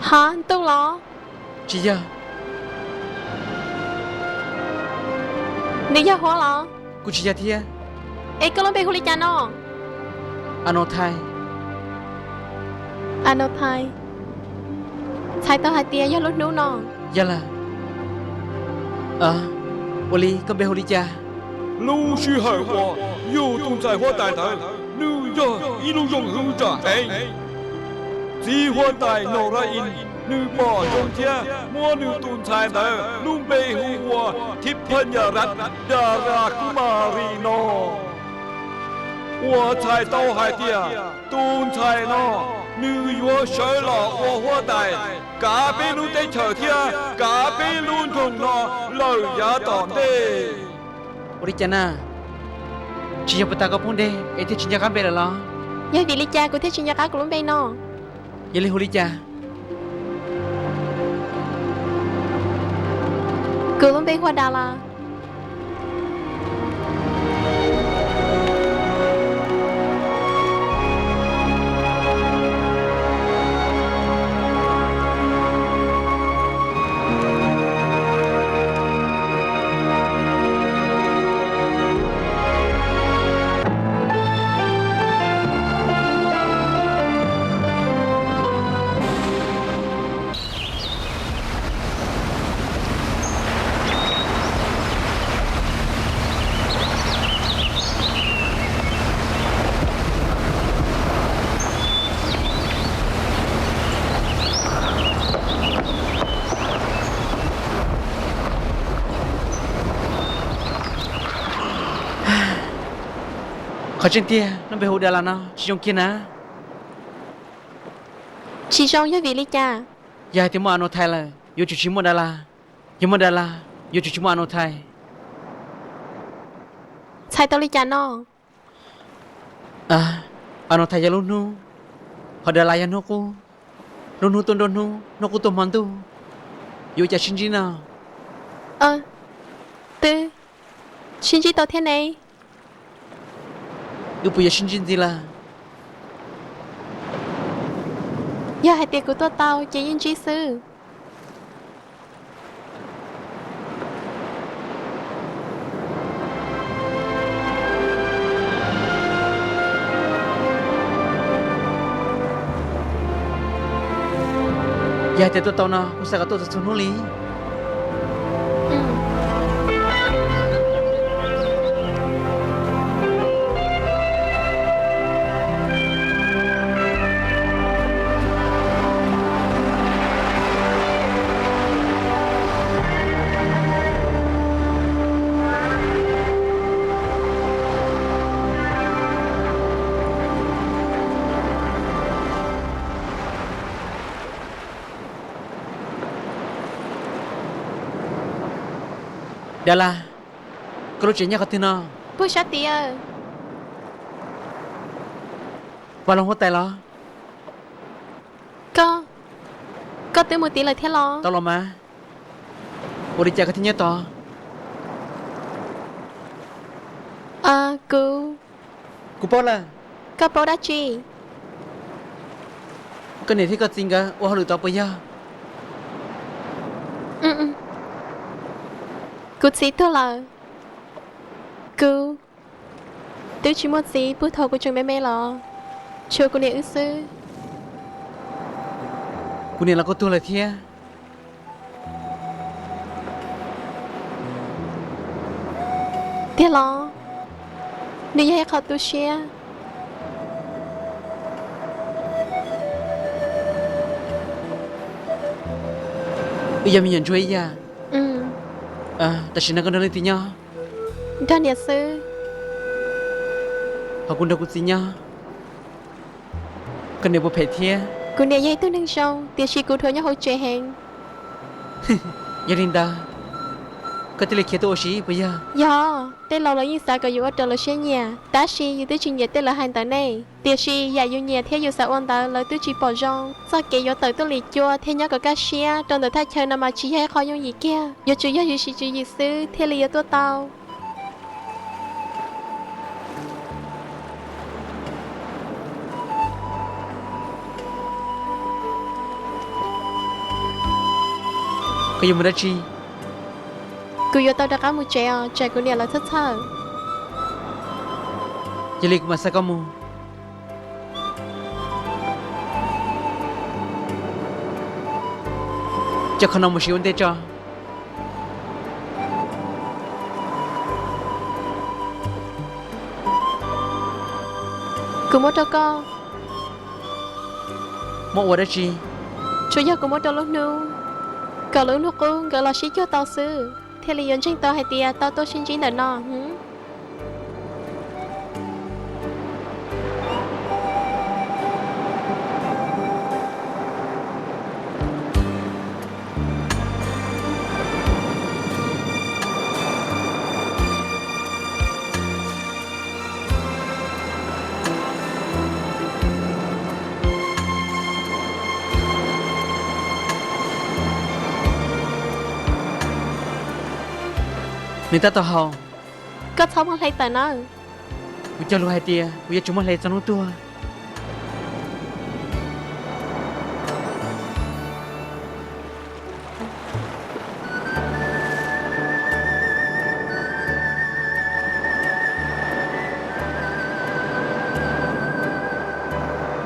Ha, ntuj los? Tsis yog. Nws yog Huab los? Kuj tsis yog thiab. Es koj lub npe hu li cas no? Anothai. Anothai. Txhais tau hais tias yog lub hnub no. Yog lawm. Ua li koj npe hu li cas? Lub sij hawm uas yug tus ntxhais huab tais ntawd, nws yog ib lub zoo hwv tsam heev. Txiv huab tais Noraim nws pom zoo thiab muab nws tus ntxhais ntawd lub npe hu ua Thib Phab Nyas Ras Dara Kumaris no, uas txhais tau hais tias tus ntxhais no nws yuav sawv los ua huab tais kav peb lub teb chaws thiab kav peb lub nroog no lawm yav tom ntej. Ua li cas na? Tsis yog puas tas koj poob deg es thiaj tsis nco qab npe lawm los? Yog vim li cas kuv thiaj tsis nco qab kuv lub npe no? Yog li hu li cas? Kuv lub npe hu ua Das Las. Qhov tseeb tiag, lub npe hu Das Las no tsis zoo kiag na. Tsis zoo yog vim li cas? Yog hais tias muaj Anothai lawm, yuav tsum tsis muaj Das Las. Yog muaj Das Las, yuav tsum tsis muaj Anothai. Txhais tau li cas no? Anothai yog lub hnub, ho Das Las yog hnub qub. Lub hnub tuaj nruab hnub, hnub qub tuaj hmo ntuj. Yuav ua cas sib ntsib no? Twb sib ntsib tau thiab ne. Wb puas yuav sib ntsib ntxiv lawm? Yog hais tias kuv tuaj tau ces yeej ntsib xwb. Yog hais tias tuaj tau no kuv xav kom tuaj txhua txhua hnub li. Das Las, koj lub tsev nyob qhov twg no? Puag sab tid. Vas Loos huab tais los? Koj, koj twb mus tid lawm thiab los? Tau los mas. Ua li cas koj thiaj nyob tod? Kuv, kuv paub lawm. Koj paub dab tsi? Koj niam thiab koj txiv nkawd ua hauj lwm tod puas yog? Kuv txiv tuag lawm. Kuv twb tsis muaj txiv puag thaum kuv tseem me me los, tshuav kuv niam wb xwb. Kuv niam los kuj tuag lawm thiab. Tiag los? Nws yog ib qho tu siab. Wb yog me nyuam ntsuag ib yam. Tam sim no koj nrog leej twg nyob? Nrog niam xwb. Ho kuv nrog kuv txiv nyob. Koj niam puas phem thiab? Kuv niam yog ib tug neeg zoo, tiam sis kuv dhuav nyob hauv tsev heev. Yog li ntawd, koj thiaj li khiav tuaj ua si puas yog? Yog, tej laus los yeej xav kom yus ua raws lawv siab nyiam, tab sis yus twb tsis nyiam tej lawv hais ntawd ne. Tiam sis yam yus nyiam thiab yus xav ua ntawd lawv twb tsis pom zoo. Txoj kev yuav tawm tuaj lim cua thiab nyob kom kaj siab rau ntawm thaj chaw no mas tsis yog ib qho yooj yim kiag, yuav tsum yog yus siv tswv yim xwb thiaj li yuav tuaj tau. Koj yuav mus dab tsi? Kuv yuav tau rov qab mus tsev os, tsam kuv niam lawv txhawj txhawj. Yog li kuv mam xa koj mus. Coj qhov no mus siv ua ntej tso. Kuv muab rau koj. Muab ua dab tsi? Tsuas yog kuv muab rau lub hnub, kom lub hnub qub nkawd los sib cuag tau xwb, thiaj li yuav ntseeg tau hais tias tau tuaj sib ntsib ntawm no. Nws tab tom haus. Koj txhob muab hle tawm nawb. Kuv cog lus hais tias kuv yuav tsis muab hle txog hnub tuag.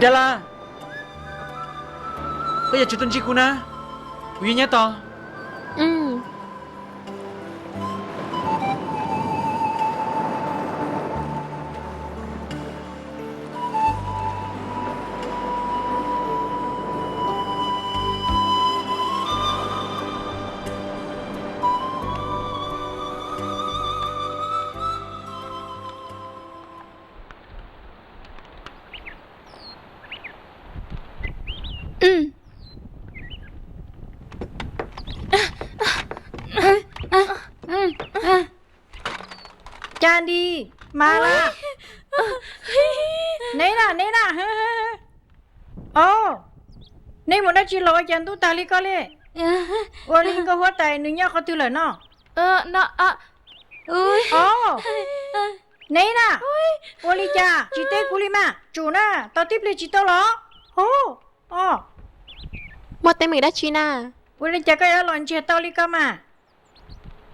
Dab Laj, koj yog tsis tuaj ntsib kuv na, kuv yuav nyab tos. Cas nti, mas las. Neb na, neb na. Os, neb mus dab tsi los ua cas ntub tag li ko li? Ua li koj huab tais nws nyob qhov twg lawm no? Os, neb na, ua li cas tsis teb kuv li mas? Tsum na, tos tib pliag tsis tau los? Hov, os, muaj teeb meem dab tsi na? Ua li cas koj yuav los ntsiag tau li ko mas?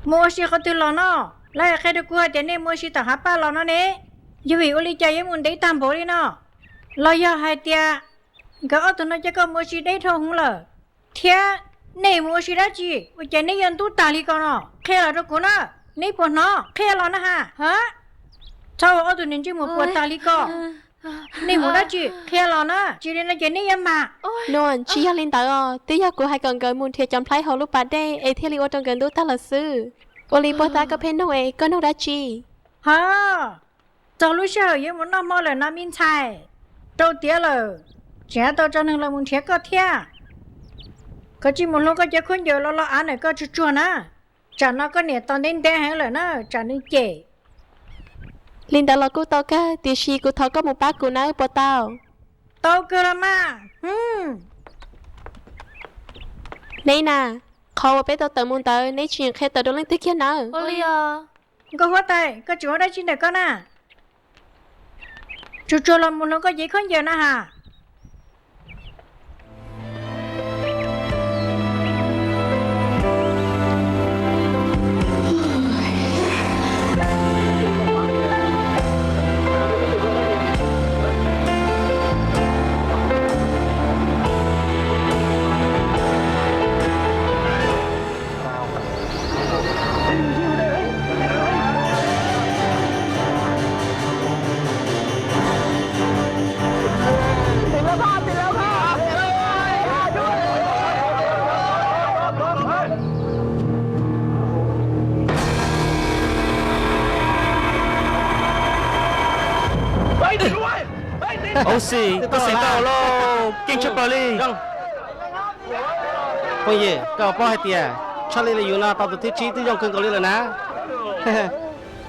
Mus ua si qhov twg los no? Lawv hais qhia rau kuv hais tias nej mus ua si tom hav paj los no ne. Yog vim ua li cas yuav mus ntev tag npaum li no? Los yog hais tias nkawd ob tug no coj koj mus ua si deb dhau hwv lawm? Thiab nej mus ua si dab tsi ua cas neb yuav ntub tag li ko no? Qhia los rau kuv na, neb puas hnov? Qhia los na has. Txhob ua ob tug niag ntsej muag puas tag li ko. Nej mus dab tsi? Qhia los na, tsis li no ces neb yuav mag. Nuam, tsis yog li ntawd os, twb yog kuv hais kom nkawd mus nrhiav cov nplhaib hauv lub pas dej es thiaj li ua rau nkawd ntub tag lawm xwb. Ua li puag ta koj pheej noog es koj noog dab tsi? Hov, txog lub sij hawm yuav mus noj hmo lawm no me ntxhais. Rau tiav lawm, tseem tau tso neeg los mus nrhiav koj thiab. Koj cia li mus hloov koj cov khaub ncaws los lo av ntawm koj tsuag tsuag na. Tsam no koj niam tos ntev ntev heev lawm na, tsam nws cem. Li ntawd los kuj tau kawg, tiam sis kuv thov koj mus pab kuv nawb puas tau? Tau kawg los mas. Neb na, qhov uas peb tau tawm mus ntawd neb tsis qhia tawm rau leej twg kiag nawb. Nkauj huab tais, koj tseem ua dab tsi ntawm koj na? Tsuag tsuag los mus hloov koj cev khaub ncaws na has. Auv Xis, koj xeev tau lauj, keej tshaj plaws li. Phooj ywg, koj paub hais tias tshaj li li yus no tau tus thib tsib twb zoo kawg nkaus li lawm na.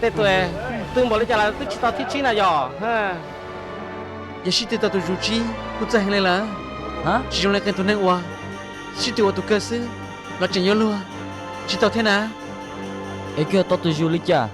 Tej tus twb npaum li cas los twb tsis tau thib tsib na yog. Yog sib tw tau tus zus tsib kuj txawj heev li lawm. Tsis zoo li qee tus neeg uas sib tw ua tus kawg xwb los tseem yuav luag tsis tau thiab na. Es koj yog tau tus zus li cas?